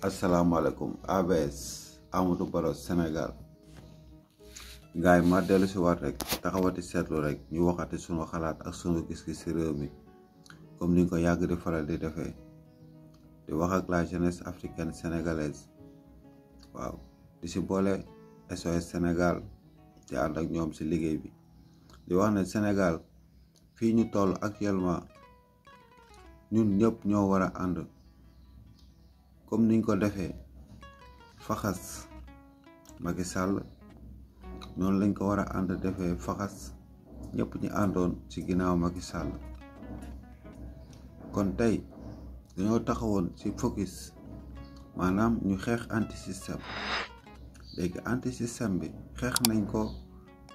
asalaamaaleykum ABS Amadou Barrow Sénégal gaay ma dellu si waat rek taxawati seetlu rek ñu waxati sunu xalaat ak sunu gis-gis si réew mi comme ni ko yàgg di faral di defee di wax ak la jeunesse africaine sénégalaise waaw di si boole SOS Sénégal di ànd ak ñoom si liggéey bi di wax ne Sénégal fii ñu toll actuellement ñun ñëpp ñoo war a ànd comme niñ ko defee faxas Macky Sall noonu lañ ko war a ànd defee faxas ñëpp ñi àndoon ci ginnaaw Macky Sall kon tey dañoo taxawoon ci focus maanaam ñu xeex anti système léegi anti système bi xeex nañ ko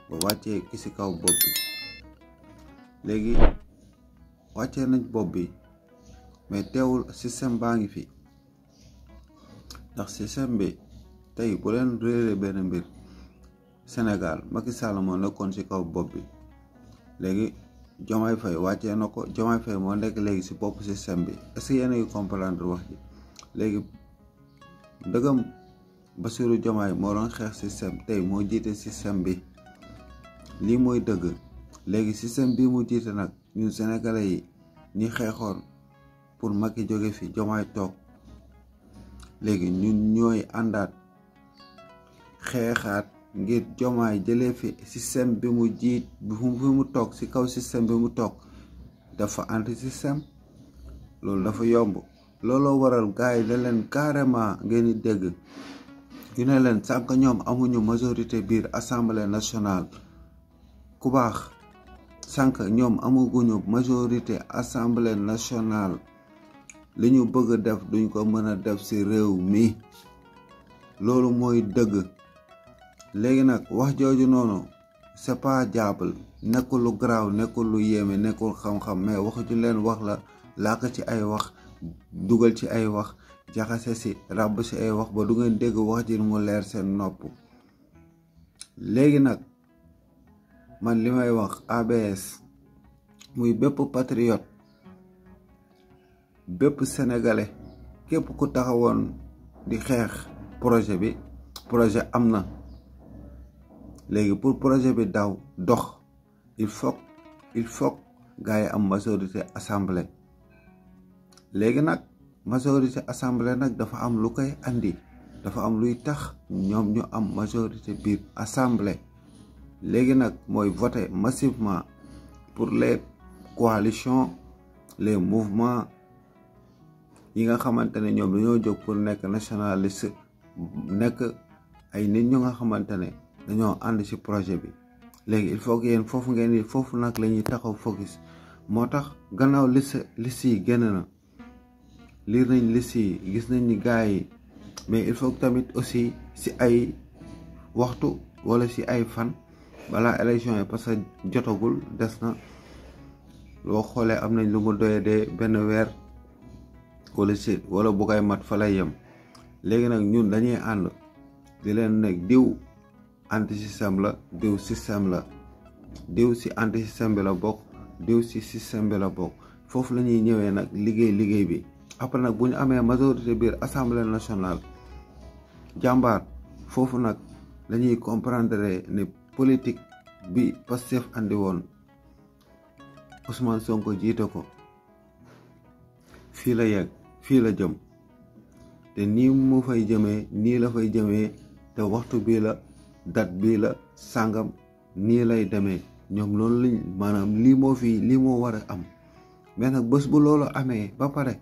ba wàccee ki ci kaw bopp bi léegi wàccee nañ bopp bi mais teewul système baa ngi fi ndax système bi tey bu leen réeré benn mbir Sénégal Macky Sall moo nekkoon ci kaw bopp bi léegi Diomaye Faye wàccee na ko Diomaye Faye moo nekk léegi ci bopp système bi est-ce que yéen a ngi comprendre wax ji léegi ndëgam Bassirou Diomaye moo doon xeex système tey moo jiite système bi lii mooy dëgg léegi système bi mu jiite nag ñun sénégalais yi ñi xeexoon pour Macky jóge fi Diomaye toog léegi ñun ñooy àndaat xeexaat ngir Diomaye jëlee fi système bi mu jiit bi mu toog ci kaw système bi mu toog dafa anti système loolu dafa yomb looloo waral gars yi da leen carrément ngeen di dégg ñu ne leen sànq ñoom amuñu majorité biir assemblée nationale ku baax sànq ñoom amuguñu majorité assemblée nationale li ñu bëgg a def duñ ko mën a def ci réew mi loolu mooy dëgg léegi nag wax jooju noonu c'est pas diable nekkul lu garaaw nekkul lu yéeme nekkul xam-xam mais wax ju leen wax la làkk ci ay wax dugal ci ay wax jaxase ci ràbb ci ay wax ba du ngeen dégg wax ji mu leer seen nopp léegi nag man li may wax ABS muy bépp patriote bépp sénégalais képp ku taxawoon di xeex projet am na léegi pour projet bi daw dox il faut gars yi am majorité assemblée léegi nag majorité assemblée nag dafa am lu koy andi dafa am luy tax ñoom ñu am majorité biir assemblée léegi nag mooy voter massivement pour les coalitions les mouvements yi nga xamante ne ñoom dañoo jóg pour nekk nationaliste nekk ay nit ñu nga xamante ne dañoo ànd ci projet bi léegi il faut que yéen foofu ngeen di foofu nag la ñuy taxaw focus moo tax gannaaw liste yi génn na liir nañ liste yi gis nañ ni gars yi mais il faut que tamit aussi ci ay waxtu wala ci ay fan balaa élection yi parce que jotagul des na loo xoolee am nañ lu mu doyee de benn weer wala bu koy mat fa lay yem léegi nag ñun dañuy ànd di leen nekk diw anti système la diw système la diw ci anti système bi la bokk diw ci système bi la bokk foofu la ñuy ñëwee nag liggéey bi après nag bu ñu amee majorité biir assemblée nationale jàmbaar foofu nag la ñuy comprendre ne politique bi Pastef andi woon Ousmane Sonko jiite ko fii la yegg fii la jëm te nii mu fay jëmee nii la fay jëmee te waxtu bii la date bii la sàngam nii lay demee ñoom loolu lañ maanaam lii moo war a am mais nag bés bu loolu amee ba pare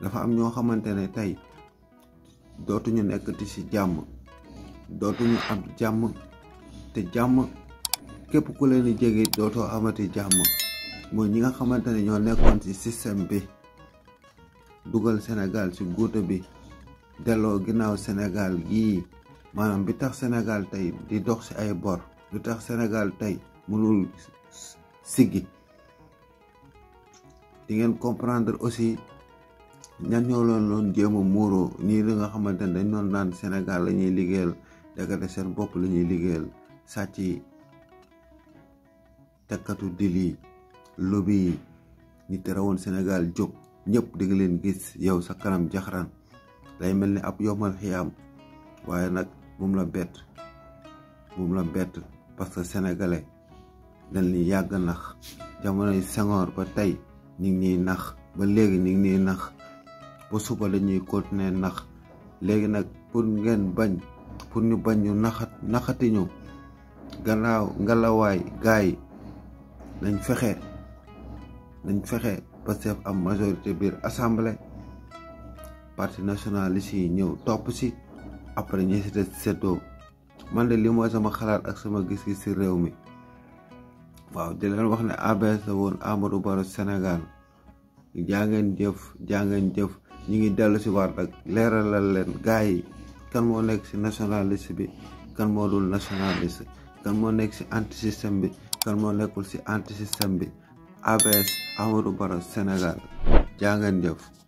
dafa am ñoo xamante ne tey dootuñu nekkati ci jàmm dootuñu am jàmm te jàmm képp ku leen di jege dootoo amati jàmm mooy ñi nga xamante ne ñoo nekkoon ci système bi dugal Sénégal ci guuta bi delloo ginnaaw Sénégal gii maanaam bi tax Sénégal tey di dox ci ay bor bi tax Sénégal tey mënul siggi di ngeen comprendre aussi ñan ñoo loon jéem a muuroo nii li nga xamante ne dañ doon naan Sénégal la ñuy liggéeyal dekate seen bopp la ñuy liggéeyal sàcc yi tekkatu dil yi lobby yi ñi tere woon Sénégal jóg ñëpp di nga leen gis yow sa kanam jaxaraan day mel ni ab yomal xiyaam waaye nag bum la bett parce que sénégalais dañ li yàgg nax jamonoy Senghor ba tey ñu ngi ñuy nax ba léegi ñu ngi ñuy nax ba suba dañuy continuer nax léegi nag pour ñu bañ ñu naxati ñu gannaaw ngalawaay gaay yi nañ fexe Pastef am majorité biir assemblée parti nationaliste yi ñëw topp si après ñi si des seddoo man de li mooy sama xalaat ak sama gis-gis si réew mi waaw di leen wax ne ABS la woon Amadou Barrow Sénégal jaa ngeen jëf ñi ngi dellu si waat ak leeralal leen gars yi kan moo nekk si nationaliste bi kan moo dul nationaliste kan moo nekk si anti système bi kan moo nekkul si anti système bi ABS Amadou Barrow Sénégal jaa ngeen jëf